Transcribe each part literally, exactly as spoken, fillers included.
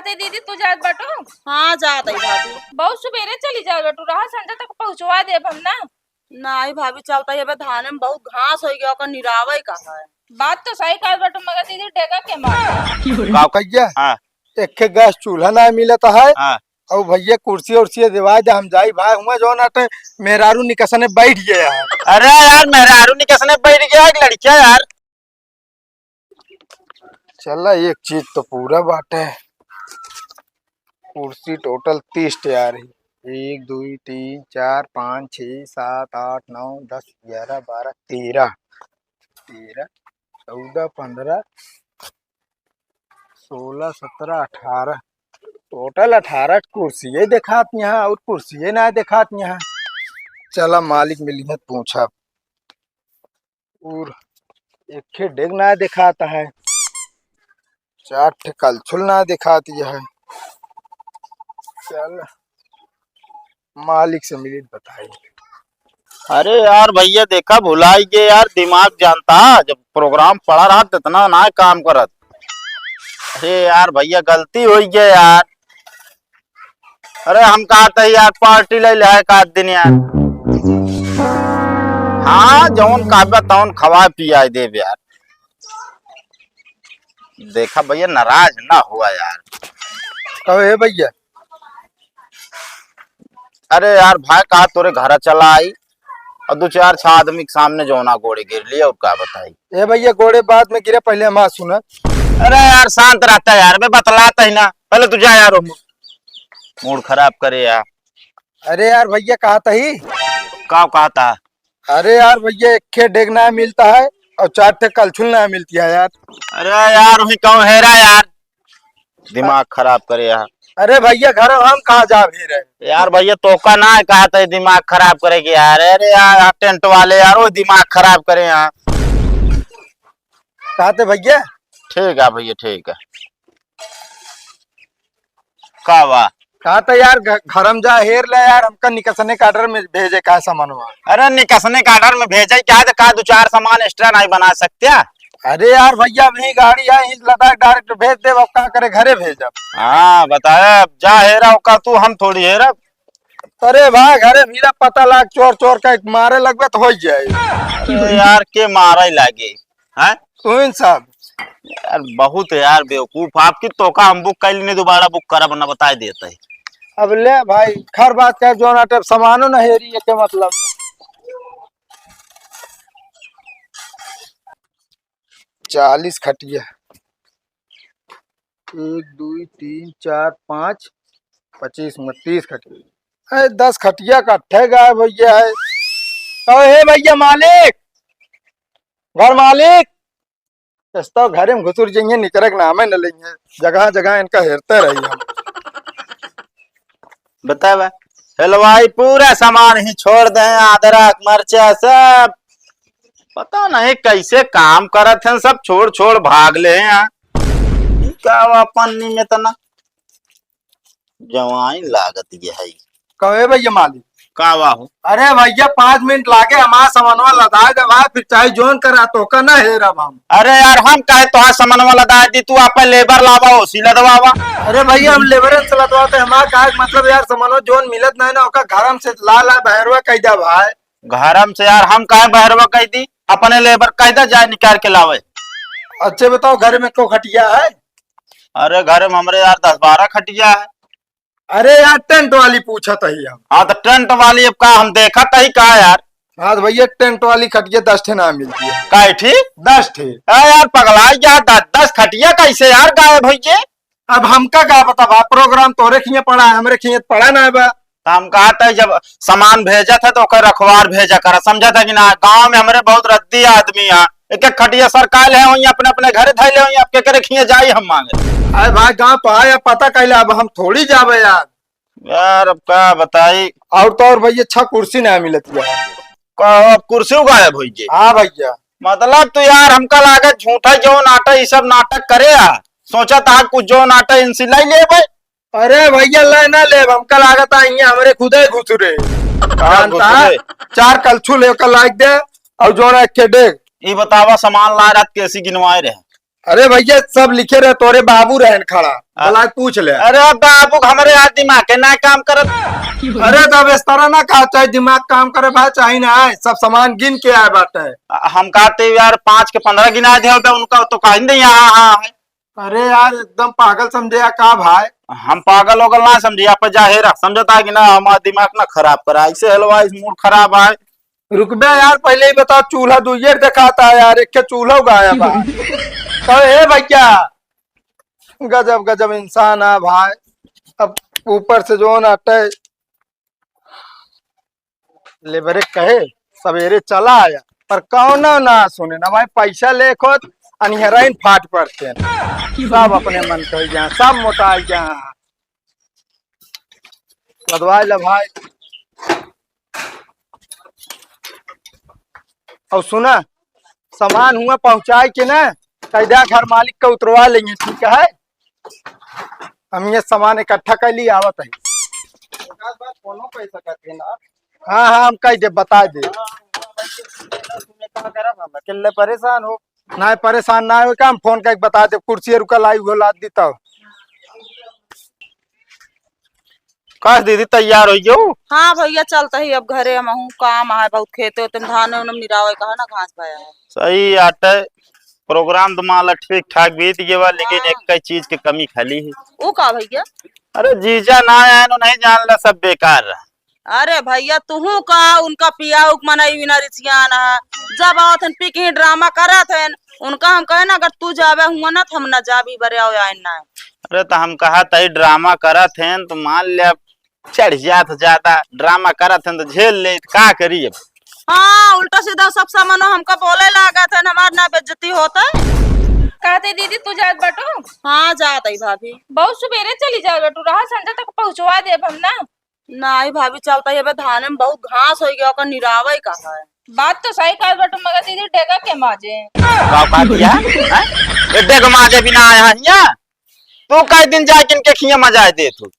ते दीदी, तू जात बाटू? हाँ, जात हई भाभी। बहुत सुबेरे चली जात बाटू, रहा संझा तक पहुँचवा देब हम ना। नाहीं भाभी, चलत हई, अबे धाने में बहुत घास होइ गया, ओकर निरावे का है। बात तो सही कहत बाटू, मगर दीदी डेगा के मार। का कहिया? हाँ। एक ठे गैस चूल्हा नाहीं मिलत है। हाँ। अउ भइया कुर्सी उर्सी देवाइ दे, हम जाई भाई, हुआँ जौन आटे मेहरारू निकसने बैठ गया है। अरे यार, मेहरारू निकसने बैठ गया है, एक लड़किया यार। चला, एक चीज तो पूरा बाटे। कुर्सी total तीस ठे आ रही। एक, दुई, तीन, चार, पाँच, छः, सात, आठ, नौ, दस, ग्यारह, बारह, तेरह। तेरह, चौदह, पन्द्रह, सोलह, सत्रह, अठारह। Total अठारह कुर्सिये देखात यहाँ, और कुर्सिये ना देखात यहाँ। चला, मालिक मिली है, पूछा। और एक ठे डेग ना देखात है, चार ठे कलछुल ना देखात यह है। चल, मालिक से मिलित बताई। अरे यार भइया, देखा भुलाई गे यार, दिमाग जानता, जब program पड़ा रहा त इतना ना काम करत। अरे यार भइया, गलती होइ गई यार। अरे हम कहत ही यार, party ले ले एक आध दिन यार। हाँ, जौन कहबे तौन खवाए पियाए देब यार। देखा भइया, नाराज ना हुआ यार। कहो, ए भइया। अरे यार भाई, कहा तोरे घर चला आई और दो चार छह आदमी के सामने जौना गोड़े गिर लिया, और का बताई। ए भइया, गोड़े बाद में गिरे, पहले हमार सुना। अरे यार, शांत रहता यार, मैं बतलाता ही ना, पहले तू जा यार, वो mood खराब करे यार। अरे यार भइया, कहत ही। का कहत? अरे यार भइया, एक ठे डेग ना मिलता है और चार ठे कलछुल ना मिलती है यार। अरे यार, वही कहूँ हेरा यार, दिमाग खराब करे यार। अरे भइया, घर हम कहाँ जा भी रहे। यार भइया, तोका ना है कहत ही दिमाग खराब करे के यार। अरे यार, टेंट वाले यार, वो दिमाग खराब करे यार। कहत ही भइया। ठीक है भइया, ठीक है। का बा? कहत ही यार, घ-, घर में जा हेर ले यार, हमका निकसने का order में भेजे का सामानवा। अरे निकसने का order में भेजे क्या, तो का दो चार सामान extra नहीं बना सकते? अरे यार भइया, अभी गाड़ी है, इस लद्दाख direct भेज देब, अब का करे, घरे भेजब। हाँ बताए, अब जा हेरा ओका तू, हम थोड़ी हेरब। अरे भाई, घरे मेरा पता लाग, चोर चोर का एक मारे लगबे तो हो जाए। अरे यार, के मारे लागे? हैं? तू इन सब। यार, बहुत है यार बेवकूफ। आपकी तोका हम book कर लेने, दोबारा book करब ना, बताए देते हैं। अब ले भाई, खर बात कर, जो ना टेप सामानो ना हेरी, एके मतलब। चालीस खटिया, एक, दुई, तीन, चार, पाँच, पच्चीस में तीस खटिया। अरे, दस खटिया इकट्ठे गायब होइ गया है। कहो, हे भइया मालिक, घर मालिक, इस तो घरे में घुसुर जइहें, निकरे के नामे न लेइहें। जगह जगह इनका हेरते रही हम। बतावा, हलवाई पूरा सामान ही छोड़ दे, अदरक, मरचा सब। पता नहीं कैसे काम करत हैं, सब छोड़ छोड़ भाग ले हैं। ई का बा पन्नी में तना जवाइन लागत ये है। कहे भइया मालिक। का बा हो? अरे भइया, पाँच मिनट लागे, हमार सामानवा लदाए दे भाई, फिर चाहे जोन करा, तोका ना हेरब हम। अरे यार, हम काहे तोहार सामानवा लदाए दी, तू आपन लेबर लावा, ओसी लदवावा। अरे भइया, हम लेबरन से लदवाते, हमार काहे के मतलब यार, सामानवा जोन मिलत नहीं ना, ओका घरम से ला ला बहरवा कह दे भाई। घरम से यार, हम काहे बहरवा कह दी, अपने लेबर कह दे जाए निकाल के लावे। अच्छे बताओ, घर में को खटिया है? अरे घर में हमरे यार दस बारह खटिया है। अरे यार, टेंट वाली पूछत ही हम। हाँ, तो टेंट वाली अब का हम देखत ही का यार? हाँ, तो भइया, टेंट वाली खटिया दस ठे ना मिलती है। काहे ठी? दस ठे। अरे यार, पगला गया, द-, दस खटिया कैसे यार गायब होइ गए? अब हमका का पता बा, program तोरे खिए पड़ा है, हमरे खिए पड़ा ना बा। तो हम कहत ही, जब सामान भेजत है तो ओकर रखवार भेजा करा, समझत है कि ना? गाँव में हमरे बहुत रद्दी आदमी है, एक एक खटिया सरकार ले होई, अपने अपने घरे धइले होई, अब केकरे खिए जाई हम मांगे? अरे भाई, गाँव तो आए, पता कैले, अब हम थोड़ी जाबे यार। यार, अब का बताई। और तो और भइया, अच्छा कुर्सी ना मिलत यार। का, अब कुर्सी गायब होइ गई? हाँ भइया। मतलब तू यार, हमका लागत झूठा जो नाटक, ई सब नाटक करे आ, सोचत आ कुछ जो नाटक इनसे ले लेबे। अरे भइया, ले ना लेब, हमका लागत आ, इहाँ हमरे खुदे घुसुरे। का जानता? घुसुरे? चार कलछुल लेकर लाइक दे, और जो ना एक ठे डेग। ई बतावा, सामान लाए रहत, कैसी गिनवाए रहे? अरे भैया, सब लिखे रहे, तोरे बाबू रहन खड़ा, आ- बोला के पूछ ले। अरे बाबू, हमरे यार दिमाग के ना काम करत। अरे तब इस तरह ना कहा, चाहे दिमाग काम करे भाई, चाहे ना आए, सब सामान गिन के आए बाटे। आ, हम कहते यार, पाँच के पन्द्रह गिना दे होते, उनका तो कहीं नहीं, हाँ, हाँ, हाँ। अरे यार, एकदम पागल समझे या का भाई? हम पागल ओगल ना समझी, आप जाहिर है, समझता है कि ना, हमारा दिमाग ना खराब करा, ऐसे हलवा, इस मूड खराब है। रुकबे यार, पहले ही बताओ, चूल्हा दुइये देखाता है यार, एक के चूल्हा गायब है। तो ए भैया, गजब गजब इंसान है भाई। अब ऊपर से जोन अटे, लेबरे कहे सवेरे चला आया, पर कौनो ना सुने ना भाई, पैसा लेखोत अनिहराइन फाट पड़ते हैं, सब अपने मन कह गया, सब मोटा गया। लदवाए ला भाई। और सुना, सामान हुआ पहुँचाए के ना, सीधा घर मालिक का उतरवा लेंगे, ठीक है? हम ये सामान इकट्ठा कर लिए, आवत है। हाँ, हाँ, हम कह दे, बता दे। अकेले परेशान हो। ना, परेशान ना हो, का हम फोन करके बता दे, कुर्सी रुका लाई, वो लाद दी तब। का दीदी, तैयार हो गयो? हाँ भैया, चलता ही अब घरे, हम हूँ, काम है बहुत, खेते होते में धान उन निरावे का है ना, घास भया है। सही आटे, प्रोग्राम तो माला ठीक ठाक बीत गया, लेकिन हाँ। एक कई चीज के कमी खाली है। वो का भैया? अरे जीजा ना आए, नहीं जान ला, सब बेकार रहा। अरे भैया, तुहू का उनका पियाऊ के मनई बिना रिसियान है। जब आवत हन पी के ही ड्रामा करत हन, उनका हम कहे ना, अगर तू जावे हुआ ना तो हम ना जाबी बरे आओ आए ना। अरे तो हम कहा तई ड्रामा करत हन तो मान ले, अब चढ़ जात ज्यादा, ड्रामा करत हन तो झेल ले, का करी अब? हाँ, उल्टा सीधा सब सामानो हमका बोले लागत हन, हमार ना बेइज्जती होत है। कहते दीदी तू जात बाटू? हाँ, जात है भाभी। बहुत सुबेरे चली जात बाटू, रहा संझा तक पहुँचवा देब हम ना। नाई भाभी, चलता ही, अबे धाने में बहुत घास होइ गया, ओकर निरावे का है। बात तो सही कहत बाटू, मगर दीदी डेगा के माजे। का, का किया? हैं? ये डेग माजे बिना आया है हियाँ? तू कई दिन जाए किनके खिया मजा दे तू?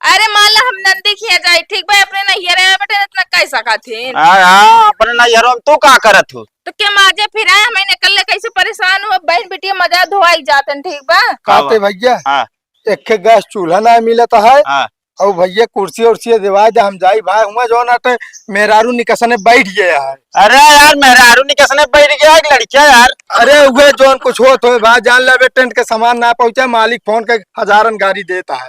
अरे मान ला हम नंदी खिया जाए, ठीक बा, अपने नैहरे आए बटे, इतना कैसा खाथिन? हाँ, हाँ, अपने नैहरों में तू का करत हो? तो के माजे फिर आए, हमें निकल ले, कैसे परेशान हो, बहन बिटिया मजा धोआई जातन, ठीक बा? का कहते बा? भैया, हाँ। एक ठे गैस चूल्हा ना मिलत है। हाँ। और भैया कुर्सी उर्सी देवाई दे, हम जाई भाई, हुआ जो ना तो मेहरारू निकसने बैठ गया है। अरे यार, मेहरारू निकसने बैठ गया है, एक लड़किया यार। अरे हुए जोन कुछ होत होए भाई, जान ले बे, टेंट के सामान ना पहुंचा, मालिक फोन के हजारन गारी देता है।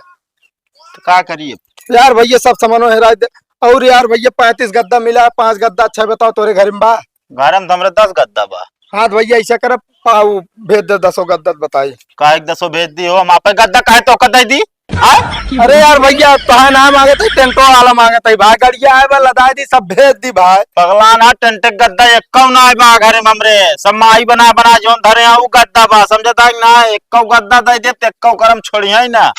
तो का करिए? यार भैया सब सामानो हेराई दे। और यार भैया पैंतीस गद्दा मिला है, पांच गद्दा अच्छा बताओ तोरे घर में बा? घर में तो हमरे दस गद्दा बा। हाँ तो भैया ऐसा कर, पाऊ भेज दे, दसो गद्दा बताई। काहे के दसो भेज दी हो, हम आपे गद्दा काहे तो दे दी? हाँ? अरे यार भैया, तोहे ना मांगे थे, टेंटो वाला मांगे थे भाई, गड़िया आए बा, लदाई दी, सब भेज दी भाई। पगला ना, टेंट के गद्दा एक्को ना आए बा घर में हमरे, सब माई बना बना जोन धरे हैं, वो गद्दा बा, समझता है कि ना? एक्को गद्दा दे दे, तो एक्को करम छोड़िया ही ना।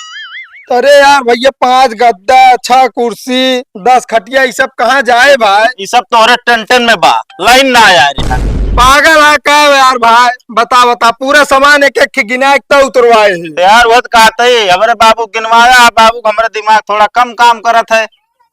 अरे यार भैया, पांच गद्दा, छह कुर्सी, दस खटिया, ई सब कहाँ जाए भाई? ई सब तोहरे टेंटन में बा, लाइन ना आया रे। पागल है का यार भाई? बता, बता, पूरा सामान एक एक के गिना के तो उतरवाए ही। तो यार, वो तो कहते ही, हमरे बाबू गिनवाया, बाबू, हमरे दिमाग थोड़ा कम काम करत है,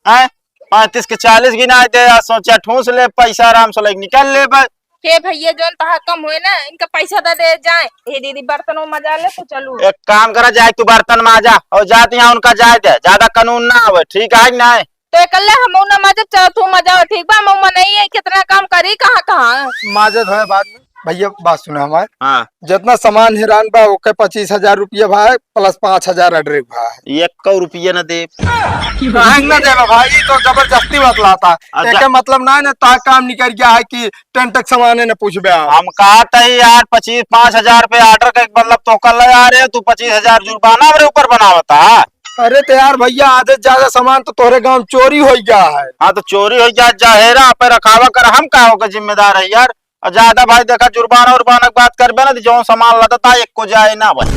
हैं? पैंतीस के चालीस गिना दे, आ सोचा ठूस ले, पैसा आराम से लेके निकल ले बस। हे भैया, जौन तहा कम होए ना, इनका पैसा दे दे जाए। हे दीदी, बर्तन वो मजा ले तो चलू। एक काम करा, जाए तू बर्तन माजा और जात यहाँ उनका जाए दे, ज्यादा कानून ना आवे, ठीक है कि नहीं? तो एकल्ले हम ना माजब, चल तू मजा, ठीक बा? हम नहीं है, कितना काम करी, कहाँ कहाँ। माजे धोए बाद में भैया बात सुना हमार। हाँ। जितना सामान हेरान बा, ओके पच्चीस हजार रुपया भाई, plus पाँच हजार advance भाई। एक्को रुपया न दे। काहे न देबे भाई, ई तो जबरदस्ती बतलाता। अच्छा। एके मतलब ना, ना ता काम निकल गया है कि टेंट के सामाने न पूछबे आप। हम कहत ही यार, पच्चीस, पाँच हजार पे order का मतलब तो कर ले आ रहे, तू पच्चीस हजार जुर्माना हमरे ऊपर बनावता है। अरे तो यार भैया, आधे से ज्यादा सामान तो तोहरे गाँव में चोरी हो गया है। हाँ, तो चोरी हो गया, जहेरा पे रखावा कर, हम का ओकर जिम्मेदार है यार? और ज्यादा भाई देखा, जुर्माना उर्माना की बात करबे ना, तो जौन सामान लदता, एक को जाए ना भाई,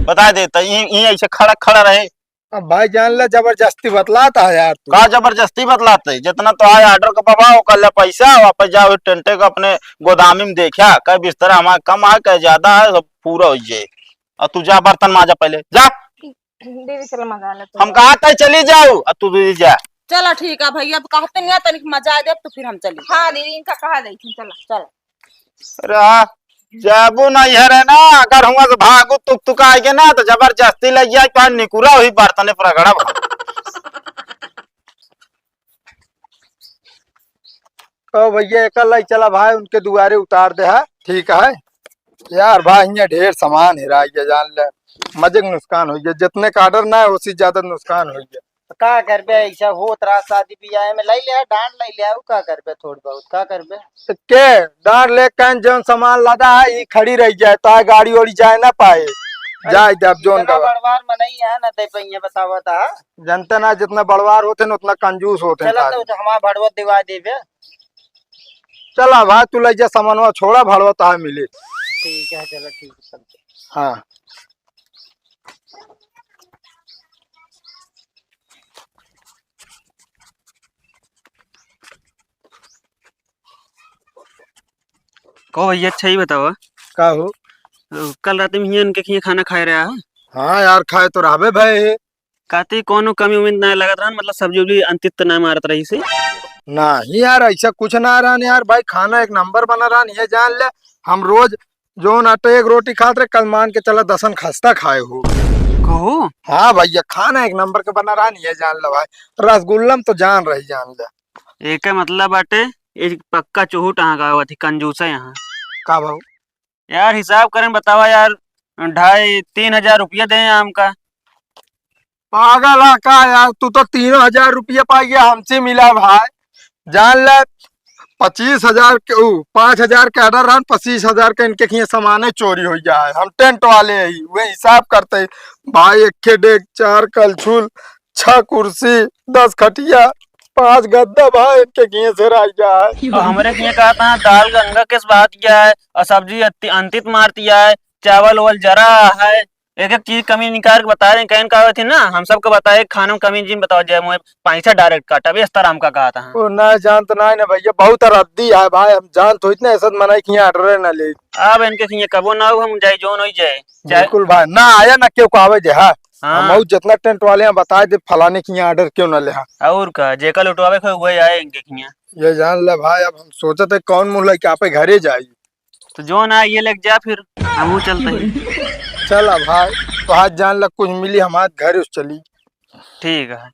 बता देता, यहीं, यहीं ऐसे खड़ा खड़ा रहे। अब भाई जान ले, जबरदस्ती बतलाता है यार तू। का जबरदस्ती बतलाते? जितना तो आए order का बाबा, वो कर ले पैसा, वापस जाओ टेंटे का अपने गोदामी में देखा, कह बिस्तर हमारा कम है, कह ज्यादा है, सब पूरा हो जाए। और तू जा बर्तन माजा पहले, जा। दीदी, चलो, मजा ले तू। हम कहा था चली जाओ, अब तू दीदी जा। चलो, ठीक है भैया, अब कहते नहीं है, तनिक मजा आ दे, अब तो फिर हम चली। हाँ दीदी, इनका कहा जाई थी, चलो, चलो। अरे हाँ, जाबू नहीं है रे ना, अगर हुआ से भागू तुक तुक आएगे ना, तो जबरदस्ती लग जाए, तो निकुरा हुई बर्तने पर रगड़ा भाग। ओ भैया, एक लाई चला भाई, उनके दुआरे उतार दे है, ठीक है। यार भाई, हियाँ ढेर सामान हेराइ गया, जान ले, मजे के नुकसान होइ गया, जितने का order ना है, उससे ज्यादा नुकसान होइ गया। तो का करबे, ऐसा होत रहा शादी ब्याह में, लइ ले, डांट लइ ले, उ का करबे, थोड़ बहुत का करबे। तो के डांट ले, कन जौन सामान लादा है, ई खड़ी रह जाए, तो गाड़ी ओड़ी जाए ना पाए, अरे, जाए दे, अब जौन इतना का बड़वार मनई है ना, दे पहिए बतावा था। जनते ना, जितना बड़वार होते हैं, उतना कंजूस होते हैं चला सारे। तो हमारा भड़वा दिवा देबे। चला भाई, तू लइ जा सामानवा, छोड़ा, भड़वा तहा मिली। ठीक है, चलो, ठीक है, समझे। हाँ। कहो भैया, अच्छा, ये बतावा। का हो? अ, कल रात में हियाँ इनके खियाँ खाना खाए रहा है? हाँ यार, खाए तो रहबे भाई। काती कौनो कमी उम्मीद ना लगत रहन, मतलब सब्जी उब्जी अंतित ना मारत रही से। नहीं यार, ऐसा कुछ ना रहन यार भाई, खाना एक नंबर बना रहन, ये जान ले। हम रोज जौन आटे एक रोटी खात रहे, कल मान के चला दसन खस्ता खाए हो। कहो? हाँ भैया, खाना एक नंबर के बना रहन, ये जान ले भाई। रसगुल्ला में तो जान रही, जान ले। एके मतलब बाटे, ये पक्का चुहुट अहाँ का आवत ही, कंजूस है यहाँ। का भाव? यार, हिसाब करें, बतावा यार, ढाई तीन हजार रुपया दे आम का। पागल है का यार, तू तो तीनों हजार रुपया पाई गया, हमसे मिला भाई। जान ले, पच्चीस हजार के, ऊ, पाँच हजार के order रहन, पच्चीस हजार के इनके खिए सामाने चोरी हो गया है। हम टेंट वाले ही, वह हिसाब करते ही भाई, एक खे डेग, चार कलछुल, छह कुर्सी, दस खटिया, पाँच गद्दा भाई, इनके खिए से रह गया है। और हमरे खिए कहा था, दाल गंगा के बात क्या है, और सब्जी अति-, अंतित मार दिया है, चावल ओवल जरा है, एक एक चीज कमी निकाल के बता रहे हैं, कहन का होती ना, हम सबको बताए, खाने में कमी जिन बताओ, जय मुँह पैसा direct काटा, बे अस्तर हमका कहा था। ओ ना, जानत ना है ना भैया, बहुत रद्दी है भाई, हम जानत होइत ना, ऐसा मनाई कि यहाँ order ना ले। अब इनके खिए कबो ना हो, हम जाए, जोन होई जाए, चाहे बिल्कुल भाई, ना आया ना क्यों को आवे जे, हाँ। हाँ। हम और जितना टेंट वाले हैं, बता दे, फलाने के यहाँ order क्यों ना ले, हाँ। और का, जेका लुटवावे को वही आए इनके खिए। ये जान ले भाई, अब हम सोचत है कौन मुँह लेके आपे घरे जाई। तो जो ना ये लेके जा, फिर हमहू चलते हैं। चला भाई, तो आज जान ले कुछ मिली, हम आज घरे उस चली। ठीक है।